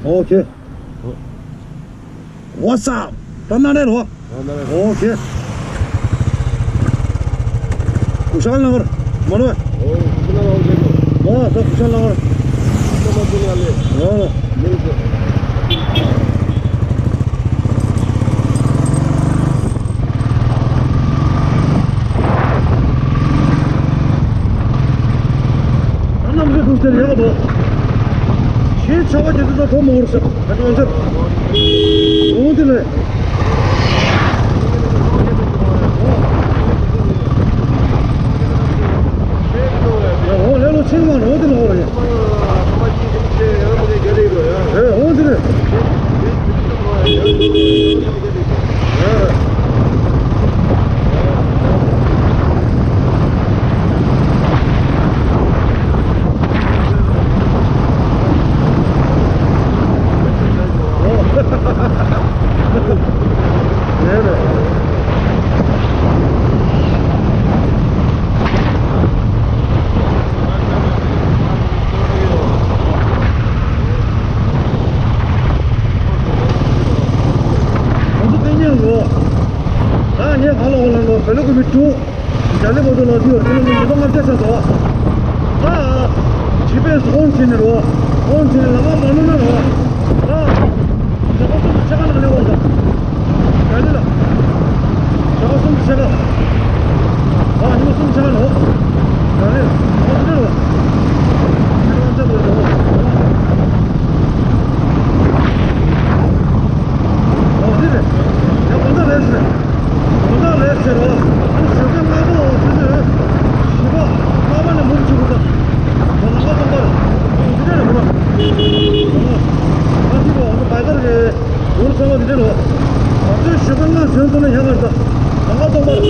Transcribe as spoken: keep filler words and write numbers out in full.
Okay. What's up? ད་ན་རེ་རོ། ཨོ་ཁེ། ཀུ་ཤལ་ནགར། མ་རོ། ཨོ་ཀུ་ཤལ་ནགར། ཨོ་ད་ཀུ་ཤལ་ནགར། ཨོ་མ་ཀུ་ནག་ལེ། ཨོ། ཨ་ནམ་གི་ཐུགས་རྗེ་ལེགས་པ། ཞེས་ཆ་བ་ཇེ་ཏུ་ད་གོ་མོ་བར་ས་ཁ་ཅོང་ཆེ། འོང་དེ་ལེ། འོང་ལེ་ལོ་ཆེན་མ་འོང་དེ་ལོ་རེ། ཨེ་འོང་དེ་ལེ། ང་ཚོ་བསྟན་ཉན་ལོ། ད་ངས་ག་ལ་འོ་ལ་ལོ་བེ་ལོ་ཀི་མི་ཀྲུ། རྒྱ་ལི་བོ་ཏོ་ལ་དུ་ཡོར་ཏི་ལ་ནི་ཡོད་ལྔ་བརྒྱ་ཆ་ཚོ། ད་ཇི་པེ་སི་ཨོན་བྱས་ནས་རོ། ཨོན་བྱས་ནས་ལ་མ་མ་ནུ་ན་རོ། ད་ཇ་ཁ་སུམ་ཅུ་ཆ་ག་ན་ལེ་བོ་ད། རྒྱ་ལི་ལ། ཇ་ཁ་སུམ་ཅུ་ཆ་ག། ཨ་ཉི་མ་སུམ་ཅུ་ཆ་ག་ནོ། རྒྱ་ལི་ལ། ཨོན་བྱས་ནས་རོ། ཨོན་བྱས་ནས་རོ། ཨོ་དེ་རེད། ཡ་གོ་ད་རེད་ཟེར། གོ་ད་རེད་ཟེར་བ། ཨ་ཞོགས་ཀ་སྔ་པོ་ཆུ་ཚོད་བཞི་པ་ལྔ་པ་ནས་མུར་ཆུ་གོ་ད། ད་ལམ་ཁ་སྟོང་པར། ཨོ་དེ་རེད་རེད་གོ་ད། ཨ་དེ་གོ་ཨ་ཁུ་བའི་ཀར་རེད། མུར་ཚང་བ་དེ་རེད་རོ། ང་ཚོའི་ཞོགས་ཀ་སྔ་ཚོད་ཚོ་ནས་ཡ་གར་ད། ལམ་ཁ་སྟོང་པར།